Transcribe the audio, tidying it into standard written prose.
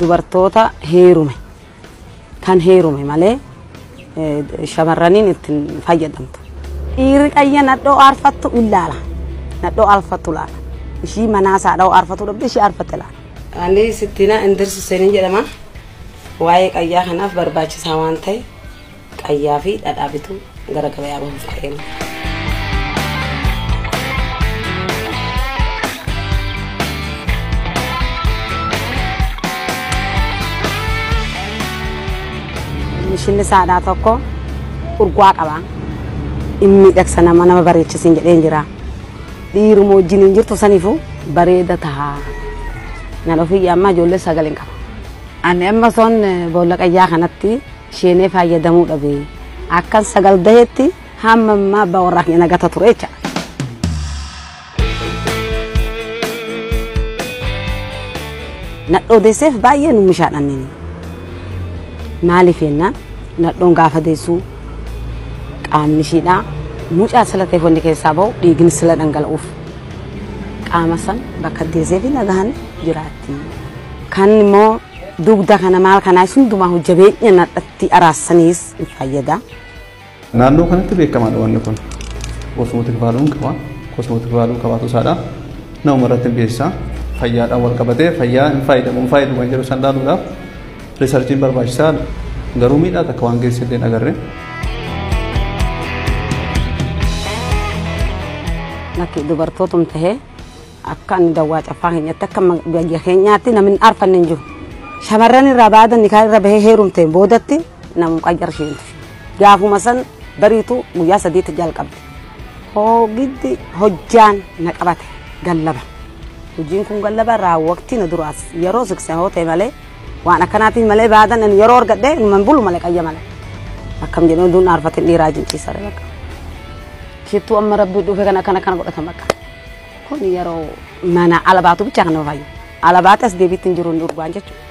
Dubartoota heerume kan heerume malee shamarraniin ittiin fayyadamtu. Dhiirri qayya nadhoo aarfattu ilaala. Nadhoo aarfattu laala. Ishii manaa dha'oo aarfattu dhabde ishii aarfatte laala. Ani Sittiinaa Indirsi Husseeniin jedhama. Waa'ee qayyaa kanaaf barbaachisaa waan ta'e qayyaa fi dhadhaa bituu gara gabayaa bahuuf ka'een. Mishinni saadhaa tokko urgaa qaba. Inni miidhagsa nama nama bareechisiin jedheen jira. Dhiiruma wajjin hin jirtu saniifuu bareeda ta'a. Nan ofii amma ijoollee sagaleen qaba. Ani amma son boolla qayyaa kanatti isheenee fayyadamuu dhabe. Akkan sagal dahetti hamma ammaa abbaa warraa keenya nagata ture jecha. Nadhoo deesseef baay'ee nu mishaadhanneen. Maaliif jennaan nadhoon gaafa deessuu qaamni ishiidhaa mucaa sila ta'eef wanni keessaa bahu dhiigni sila dhangala'uuf qaama san bakka deessee fi nagahan jiraatti. Kan immoo dugda kana maal kanaa hundumaa jabeenya nadhatti araassaniis hin fayyada. Naannoo kanatti beekamaadha wanni kun. Cosmetic value qaba. Cosmetic value qabaatu isaadha. Nama irratti beeksisa. Fayyaadhaan wal qabatee fayyaa hin fayyadamu hin fayyadu kan jedhu san ilaaluudhaaf researchiin barbaachisaa garuu miidhaa takka waan geesse illee agarre. Lakki dubartootum tahee akka inni dawwaa caffaa keenyatti akka biyya keenyaatti namni hin aarfanne hin jiru. Shamarran irraa baadan nikaa irra bahee heerumteen boodatti namu qayyar isheentu. Gaafuma san bariitu guyyaa sadiitti jalqabde. Hoogiddi hojjaan na qabate gallaba. Hojiin kun gallaba raawwaqtii na duraas yeroo siqsee hoo ta'e malee waan akkanaatiin malee baadan inni yeroo argadhe man bulu malee qayya malee. Akkam jedhee duun aarfateen dhiiraa jinciisa bakka. Shittuu amma rabbi dhufe kana akkana akkana godhatan bakka. Kun yeroo mana ala baatu bicha kan nama fayyadu. Ala baate as deebiitti hin jiru hin urgaan jechuudha.